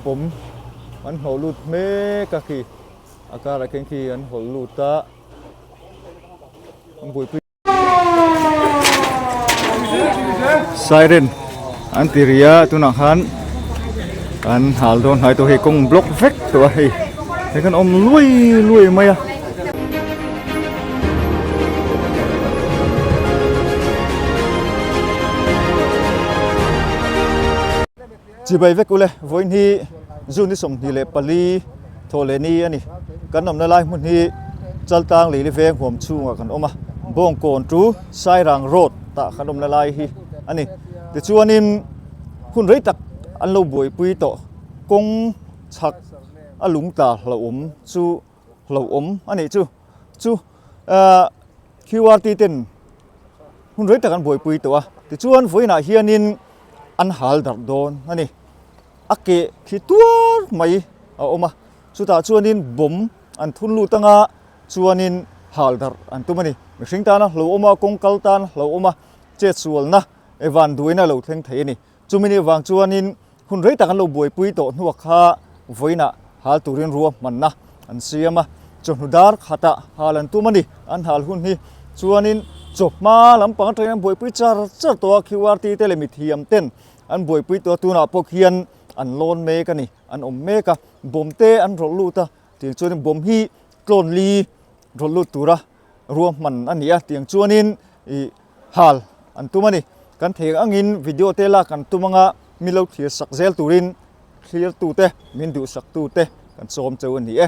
Bawm an hnawh lut mek a khi a karah khian khi an hawlh lut a an buaipui siren an ti ri a tunah khan an hal dawn hnai tawh hei kawng block vek tawh a hei hei khan awm luai luai mai a. Chibai vek ule, vawiin hi June ni 24 thawh leh ni a ni. Kan awmna lai hmun hi Chaltlang Leili veng huam chhungah kan awm a, Bawngkawn chu Sairang Road tah kan awmna lai hi a ni. Tichuanin hun rei tak an lo buaipui tawh kawng chhak a lung tla hlauhawm chu hlauhawm a nih chu. Chu QRT ten hun rei tak an buaipui tawh a, tichuan vawiinah hianin an hal darh dawn a ni. A keh khi tuar mai a awm a, chutah chuanin bawm an thun lut anga chuanin hal darh an tum a ni. Mihring tana hlauhawm a, kawng kal tan hlauhawm a, chetsualna evan duaina lo thleng thei a ni. Chumi ni vang chuanin hun rei tak an lo buaipui tawh hnuah kha vawiinah hal turin ruahmanna an siam a, chawhnu dar khatah hal an tum a ni. An hal hun hi chuanin chawhma lampang atangin an buaipui char char tawh a, QRT te leh mithiam ten an buaipui tawh a, tunah pawh khian an lawn mek a ni, an awm mek a, bawm te an rawlh lut a, tiang chuanin bawm hi tlawn li rawlh lut tura ruahman a ni a, tiang chuanin ih hal an tum a ni. Kan thei angin video te lak an tum anga mi lo thlir sak zel turin thlir tute min duhsak tute kan sawm cheu a ni e.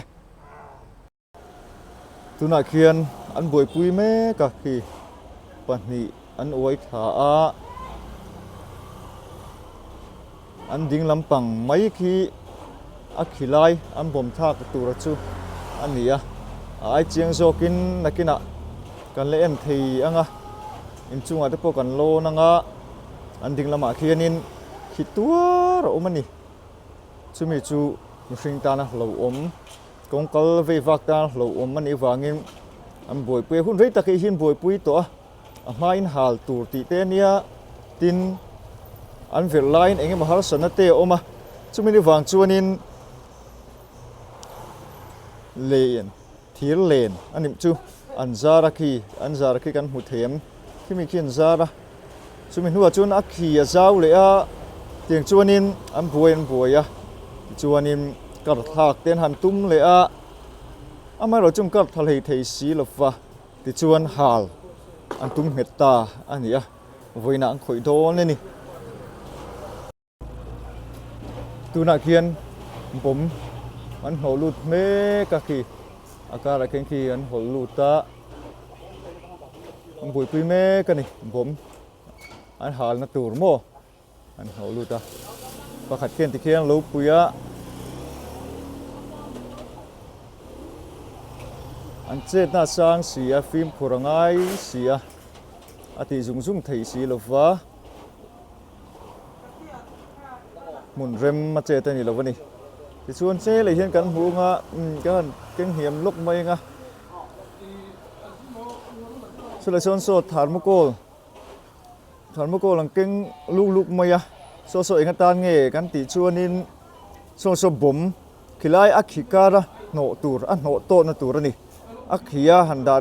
Tunah khian an buaipui mek a khi pahnih an uai thla a, an ding lampang mai khi a khi lai an bawm thlak tura chu a ni a, a ai chiang zawkin nakinah kan la en thei ang a, inchungah te pawh kan lawn ang a, an ding lamah khianin khi tuar a awm a ni, chumi chu mihring tana hlauhawm kawng kal vei vak tana hlauhawm a nih vangin an buaipui a, hun rei tak hi hian buaipui tawh a. A hmain hal tur tih te a nia, tin an verh laiin eng emaw harsatna te a awm a, chumi ni vang chuanin len thir len a nih chu an zar a khi an zar khi kan hmu thei em khimi khi an zar a, chumi hnuah chuan a khi a zau leh a tiang chuanin an buai an buai a tichuanin kar thlak te an han tum leh a amaherawhchu chung kar tha hlei thei si lo va. Tichuan hal an tum nghet ta a ni a, vawiinah an khawih dawn a ni. Tunah khian bawm an hnawh lut mek a khi, a karah khian khi an hawlh lut a, an buaipui mek a ni bawm an halna tur maw. An hnawh lut a, pakhat khian tikhian lo pui a, an chetna a sang si a, fimkhur a ngai si a, a tih zung zung theih si lo va, hmun rem a chet a ni lo a ni. Tichuan che leh hian kan hmu anga kan han keng hniam lawk mai anga, chulai sawn saw thermocol. Thermocol an keng luk luk mai a, saw saw eng atan nge kan tih chuanin saw saw bawm khilai a khi kara hnawh tur a hnawh tawhna tur a ni. A khi a han dah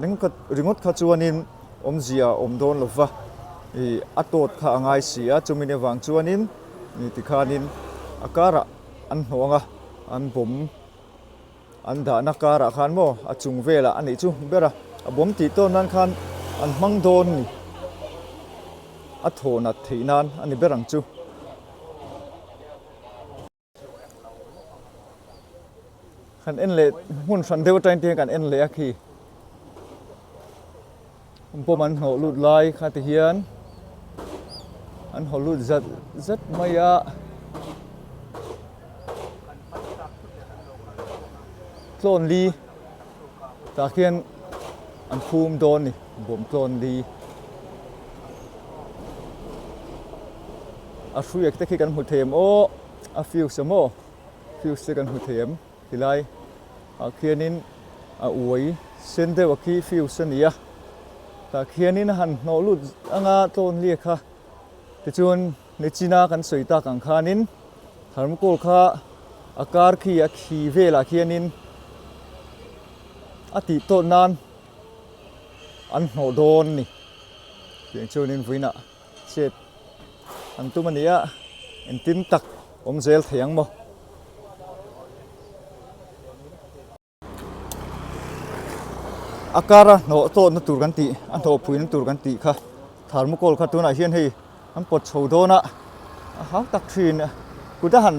ringawt kha chuanin awmzia a awm dawn lo va, ih a tawt kha a ngai si a, chumi avang chuanin tikhanin a karah an hnawh ang a, an bawm. An dahna karah khan maw a chung velah a nih chu ber a, a bawm tih tawn nan khan an hmang dawn ni. A thaw nat theih nan a ni ber ang chu. Kan en leh hmun hran deuh atangin te hian kan en leh a khi. Bawm an hnawh lut lai kha ti hian an haw lut zat zat mai a. Tlawn li tah khian an phum dawn a ni bawm tlawn li. A hruiak te khi kan hmu thei em aw a fuse em aw fuse te kan hmu thei em tilai ah khianin a uai sen deuh a khi fuse a ni a tah khianin a han hnawh lut anga tlawn li kha tichuan Nichina kan sawi tak ang khanin thermocol kha A kar khi a khi velah khianin a tih tawt nan an hnawh dawn a ni. Tiang chuanin vawiinah chet an tum a ni a, engtin tak awm zel thei ang maw? A kara hnawh tawhna tur kan tih a hnawh phuina tur kan tih kha thermocol kha tunah hian hei an pawt chho dawn a a hau tak thin a kut a han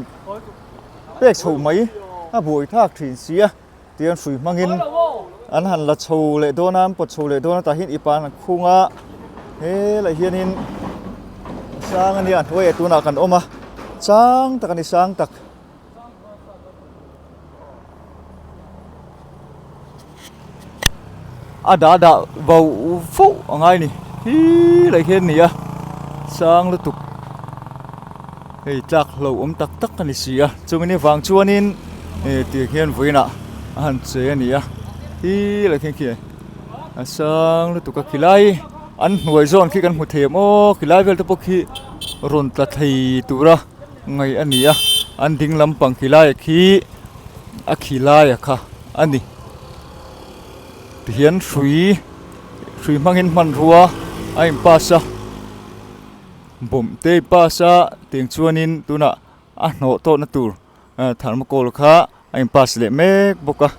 pek chho mai a buai thak thin si a tihian hrui hmangin an han la chho leh dawn a an pawt chho leh dawn a tah hian ipa an han khung a helai hianin a sang a nia a hnuaiah tunah kan awm a chang tak a ni sang tak. A dah dah vauh fauh a ngai a ni hi lai hian a ni a sang lutuk hei tlak hlo awm tak tak a ni si a chumi vang chuanin eh tiang hian vawiinah a han che a ni a hi lai khian khi a sang lutuk a khilai an hnuai zawn khi kan hmu thei ang aw khilai vel te pawh khi rawn tla thei tur a. Ngaih a ni a, an ding lampang khi laia khi a khi laia kha a ni. Tihian hrui hrui hmangin hmanrua a in pass a, bawmh te a in pass a tiang chuanin tunah a hnawh tawhna tur thermocol kha a in pass leh mek bawk a,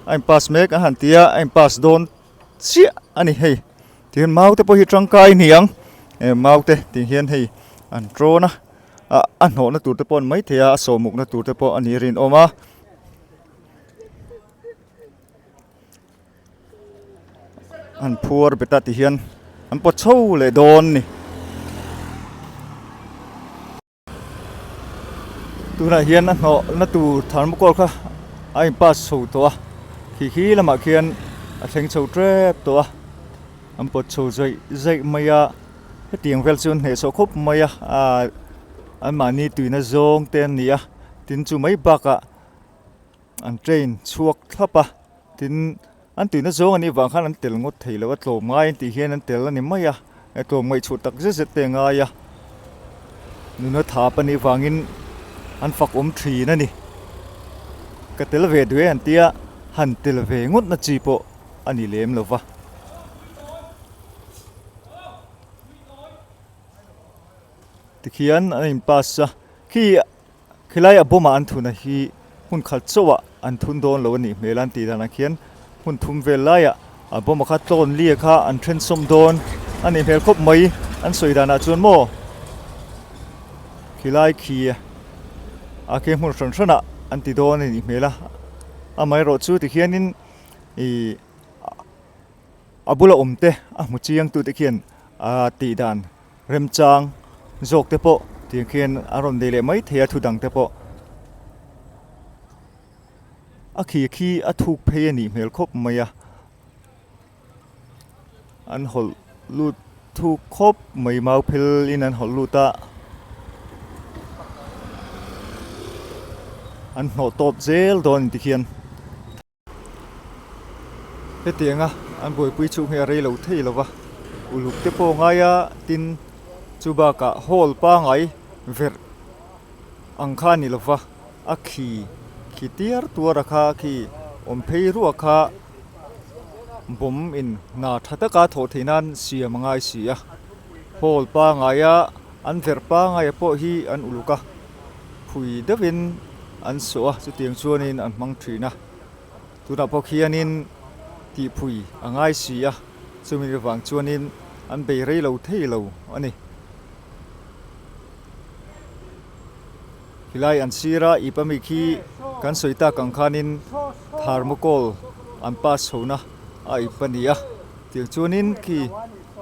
a in pass mek a han ti a, a in pass dawn chiah a ni hei. Tihian mau te pawh hi tangkai a ni ang eh mau te tih hian hei an tawn a ah a hnawhna tur te pawh a ni maithei a a sawhmukna tur te pawh a nih a rinawm a. An phuar bet a ti hian an pawt chho leh dawn a ni. Tunah hian a hnawh na tur thermocol kha a in pass chho tawh a khi khi lamah khian a thleng chho tep tawh a an pawt chho zaih zaih mai a hetiang vel chu an hnehsawh khawp mai a ahh anmahni tuina zawng te an ni a tin chu mai bakah an train chhuak thlap a tin an tuina zawng anih vang khan an tel ngawt thei lo a tlawm ngai an tih hian an tel a ni mai a e tlawm ngaihchhuah tak zet zet te a ngai a nuna thap anih vangin an fak awm thin a ni ka tel ve duh e an tia han tel ve ngawt na chi pawh a ni lem lo va. Tikhian an in pass a khi. Khilai a bawmah an thuna hi hmun khat chauhah an thun dawn lo a nih hmel a an tih danah khian hmun thum vel laiah a bawma kha tlawn lia kha an then sawm dawn a nih hmel khawp mai an sawi danah chuan maw khilai khi a khi hmun hran hranah an ti dawn a nih hmel a amaherawh chu tikhianin ih a bula awm te a hmu chiang tute khian a tih dan. Remchang zawk te pawh tiang khian a rawn nei leh mai thei a thu dang te pawh a khi khi a thuk phei a nih hmel khawp mai a an hawlh lut thuk khawp mai mau phel in an hawlh lut a an hnawh tawp zel dawn ti khian. Hetianga an buaipui chhung hi a rei lo thei lo va, uluk te pawh ngai a, tin chu bakah hall pangai verh ang kha a ni lo va, a khi khi tiar tuar a kha khi awm phei ruah kha bawm in hna tha taka thawh theih nan siam a ngai si a, hall pangaia an verh pangaia pawh hi an uluk a. Phui deuhin an sawh a, chutiang chuanin an hmang thin a. Tunah pawh khianin tihphui a ngai si a, chumi avang chuanin an bei rei lo thei lo a ni. Khilai an sir a, ip ami khi kan sawi tak ang khanin thermocol an pass chhona a ip a ni a. Tiang chuanin khi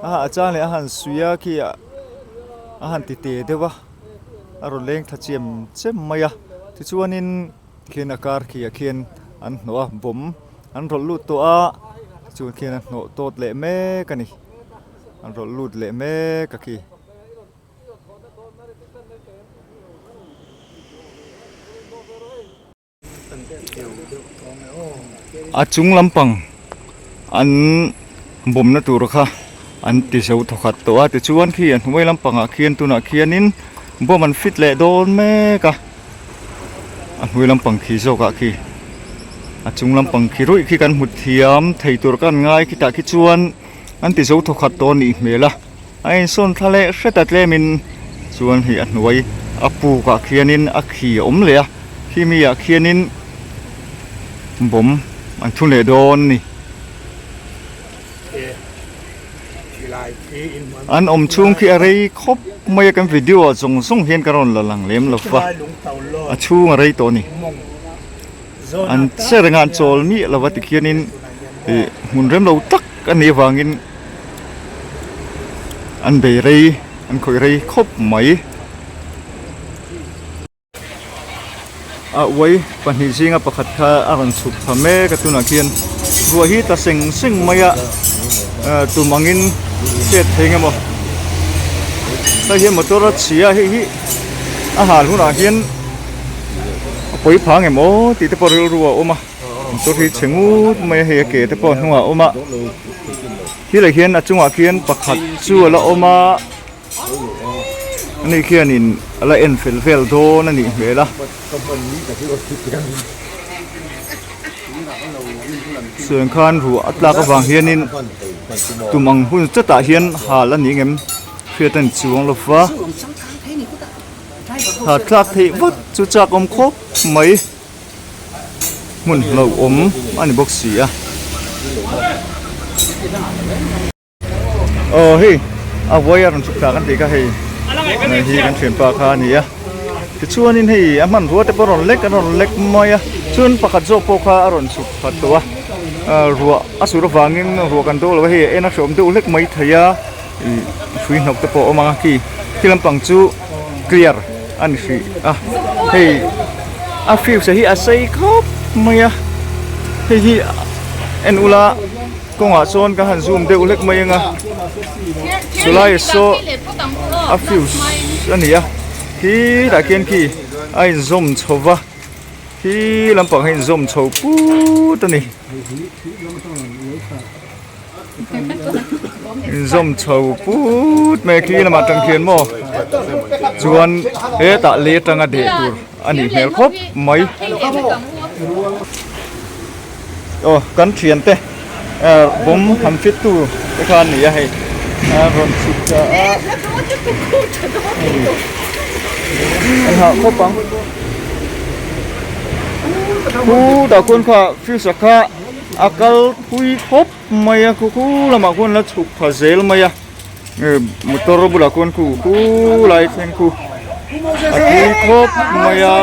a chang leh a han suih a khi a han ti te deuh a. a rawn leng thla chem chem mai a tichuanin khian a kar khi ah khian an hnawh a bawm an rawlh lut tawh a tichuan khian a hnawh tawt leh mek a ni an rawlh lut leh mek a khi. A chung lampang an bawmna tur kha an ti zo thawkhat tawh a tichuan khi a hnuai lampangah khian tunah khianin bawm an fit leh dawn mek a. A hnuai lampang khi zawkah khi a chung lampang khi ruih khi kan hmu thiam thei tur ka han ngai khitah khi chuan an ti zo thawkhat tawh a nih hmel a a insawn thla leh hret a tlemin chuan hei a hnuai a pukah khianin a khi a awm leh a khi mi ah khianin bawm an thu leh dawn a ni. An awm chhung khi a rei khawp mai a kan video ah zawng zawng hian ka rawn la lang lem lo va a chhung a rei tawh a ni an che reng a an chawl miah lo va tikhianin ih hmun rem lo tak a nih avangin an bei rei an khawih rei khawp mai. A uai pahnih zinga pakhat kha a rawn chhuk thla mek a tunah khian ruah hi ta seng seng mai a tum angin chet thei nge maw hei hian motor a chhia a hei hi a hal hunah hian a pawi phah nge maw tih te pawh rilru a awm a motor hi chhe ngut mai a hei a ke te pawh a hnungah a awm a thil ah hian a chungah khian pakhat chu a la awm a. Ani khianin a la en fel vel dawn a nih hmel a. Chuan khan ruah a tlak avang hianin tum ang hun chatah hian hal a ni ngem hriat a ni chuang lo va. Ha tlak theih vat chu chak awm khawp mai. Hmun hlauhawm a ni bawk si a. Aw hei a vawi a rawn chhuk thla kan tih kha hei hei hi kan thianpa kha a ni a tichuanin hei a hmanrua te pawh a rawn lek a rawn lek mai a chuan pakhat zawk pawh kha a rawn chhuk khat tawh a ah ruah a sur avangin ruah kan do lo a hei a en a hreawm deuh hlek mai thei a ih hrui hnawk te pawh a awm ang a khi khi lampang chu clear a ni hrih a hei a fuse hi a sei khawp mai a hei hi en ula. Kawngah chuan ka han zoom deuh hlek mai anga chulai saw a fuse a ni a khitah khian khi a inzawm chho va khi lampang a inzawm chho put a ni inzawm chho put mai a khi lamah tang khian maw chuan hetah lei atanga deh tur a nih hmel khawp mai. Aw kan thiante bawm han fit tu te kha an ni a hei a rawn chhuk ta a an hah khawp ang khu tah khuan kha fuse kha a kal thui khawp mai a khu khu lamah khuan la chhuk thla zel mai a motor bulah khuan khu khu lai thleng khu a thui khawp mai a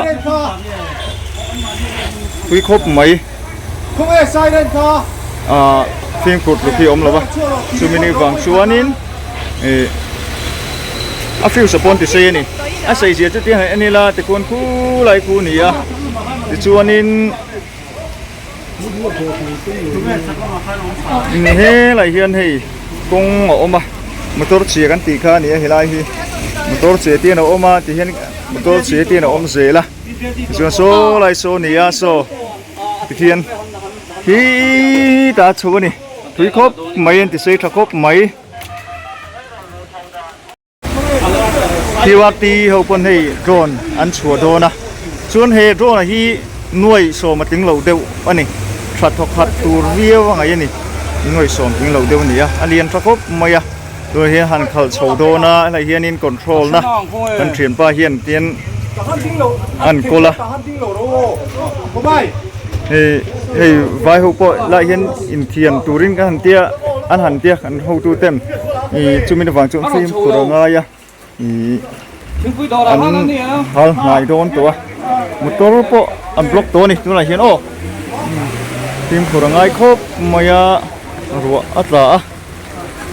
thui khawp mai ah fimkhur tluk hi a awm lo va chumi ni vang chuanin ih a fuse pawn ti sei a ni a sei zia chu tia en ila tikhuan khu lai khu a ni a tichuanin. Helai hian hei kawng a awm a motor chhia kan tih kha a ni a helai hi motor chhia te hian a awm a ti hian motor chhia te hian a awm zel a tichuan saw lai saw a ni a saw tikhian khitah a chho a ni tui khawp mai an ti sei tha khawp mai. QRT ho pawn hei drone an chhuah dawn a chuan he drone hi nuai sawm a tling lo deuh a ni tha thawk khat tur viau a ngaih a ni nuai sawm tling lo deuh a ni a a lian tha khawp mai a tunah hian han khalh chho dawn a helai hianin control na kan thianpa hian tian a an kawl a hei hei vai ho pawh lai hian inthiam turin ka han tia an han tia an hotu ten ih chumi avang chuan fimkhur a ngai a ih an hal hnai dawn tawh a motor pawh an block tawh a ni tunah hian aw fimkhur a ngai khawp mai a ruah a tla a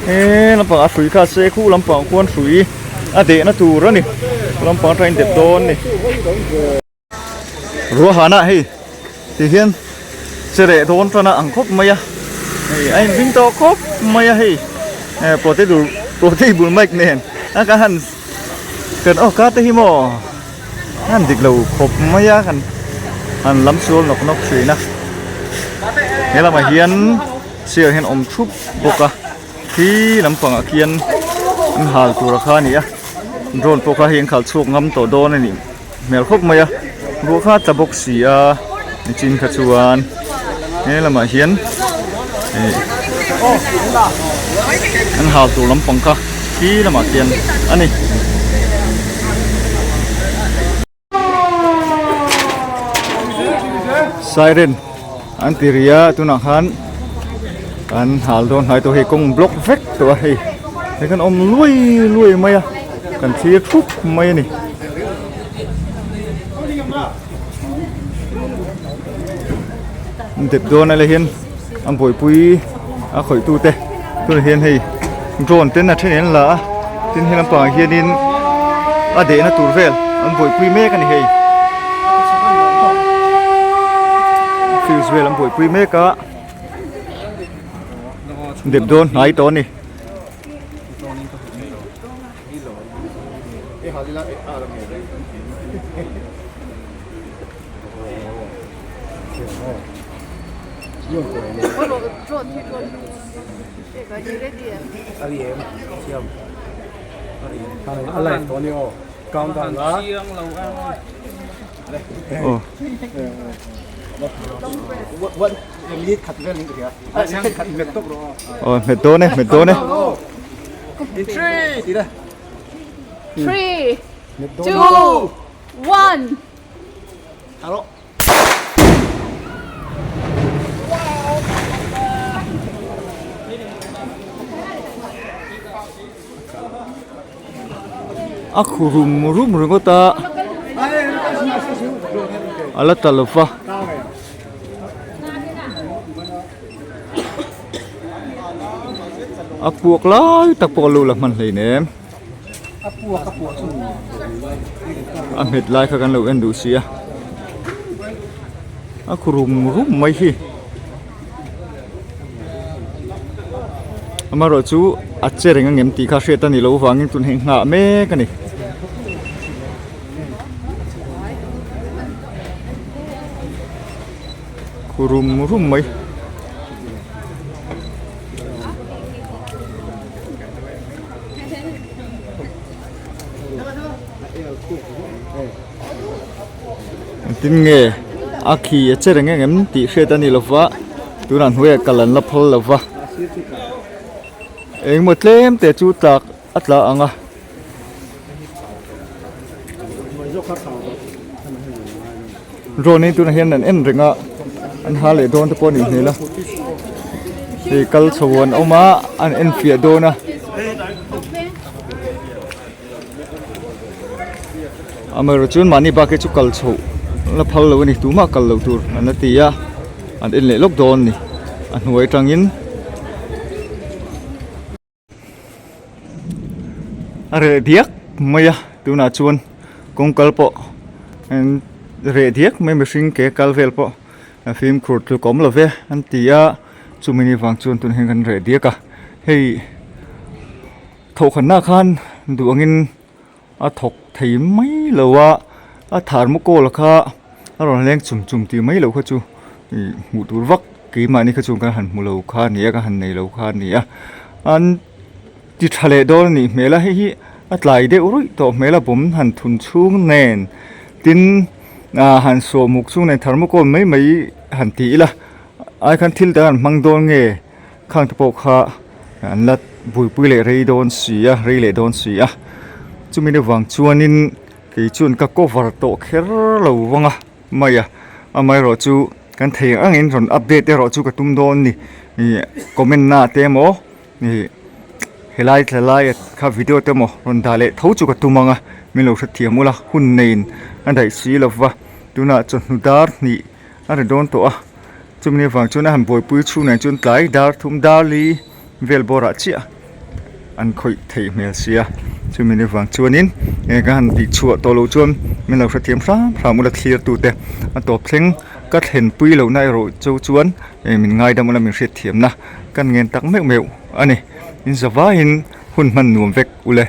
he lampang a hrui kha se khu lampang khuan hrui a dehna tur a ni lampang atangin dep dawn a ni. Ruahana hei ti hian che reh dawn tan a ang khawp mai a hei a inring tawh khawp mai a hei portable portable mic nen a ka han kan aw ka te hi maw a han dik lo khawp mai a kan han lam sual nawk nawk thin a he lamah hian chair hian awm thup bawk a khi lampangah khian an hal tur a kha a ni a drone pawh kha hei an khalh chhuak ngam tawh dawn a ni. hmel khawp mai a ruah kha a tla bawk si a nichin kha chuan he lamah hian ih an hal tur lampang kha khi lamah khian a ni. Siren an ti ri a tunah khan an hal dawn hnai tawh hei kawng block vek tawh a hei hei kan awm luai luai mai a kan thlir thup mai a ni. Dep dawn a la hian an buaipui a khawih tu te tunah hian hei drone ten a then in an la a tin he lampangah hianin a dehna tur vel an buaipui mek a ni hei fuse vel an buaipui mek a dep dawn hnai tawh a ni. Aw hmet dawn e hmet dawn e. 3 2 1 A khu rum rum ringawt a a la ta lo va. A puak lai tak pawh a lo la hman hleinem. A hmet lai kha kan lo en duh si a a khu rum rum mai hi amaherawh chu a che reng ang em tih kha hriat a ni loh vangin tun hei nghah mek a ni. Khu rum rum mai. Engtin nge a khi a che reng em tih hriat a ni lo va tunah hnuaiah kal an la phal lo va engemaw tlem te chu tlak a tla ang a. Drone hi tunah hian an en reng a an ha leh dawn te pawh a nih hmel a hei kal chho an awm a an en fiah dawn a amaherawh chuan mahni bak hi chu kal chhoh la phal lo a ni tumah kal loh tur an la ti a an en leh lawk dawn a ni a hnuai atangin. A reh diak mai a tunah chuan kawng kal pawh an reh diak mai mihring ke kal vel pawh a fimkhur tluk a awm lo ve an ti a chumi ni vang chuan tunah hian kan reh diak a hei thawhkhanna khan duh angin a thawk thei mai lo a a thermocol kha a rawn leng chum chum tih mai loh kha chu ih hmuh tur vak keimahni kha chuan ka han hmu lo kha a ni a ka han nei lo kha a ni a an ti tha leh dawn a nih hmel a hei hi a tlai deuh ruih tawh hmel a bawm han thun chhung nen tin ah han sawhmuk chhung nen thermocol mai mai han ti ila ai khan thil dang an hmang dawn nge. Khang te pawh kha an la buaipui leh rei dawn si a rei leh dawn si a chumi ni vang chuanin kei chuan ka cover tawh kher lo vang a mai a amaherawh chu kan thei ang angin rawn update erawh chu ka tum dawn a ni ih comment na te emaw ih helai thlalai kha video te emaw rawn dah leh tho chu ka tum ang a min lo hrethiam ula hun neiin a daih si lo va tunah chawhnu dar hnih a ri dawn tawh a. Chumi avang chuan a han buaipui chhung nen chuan tlai dar thum dar li vel bawrah chiah an khawih theih hmel sia chumi avang chuanin eng ka han tih chhuah tawh loh chuan min lo hrethiam hram hram ula thlir tute a tawp thleng ka thlenpui lohna erawh chu chuan eng min ngaidam ula min hriatthiamna kan ngen tak meuh meuh a ni in zavaiin hun hman nuam vek ule.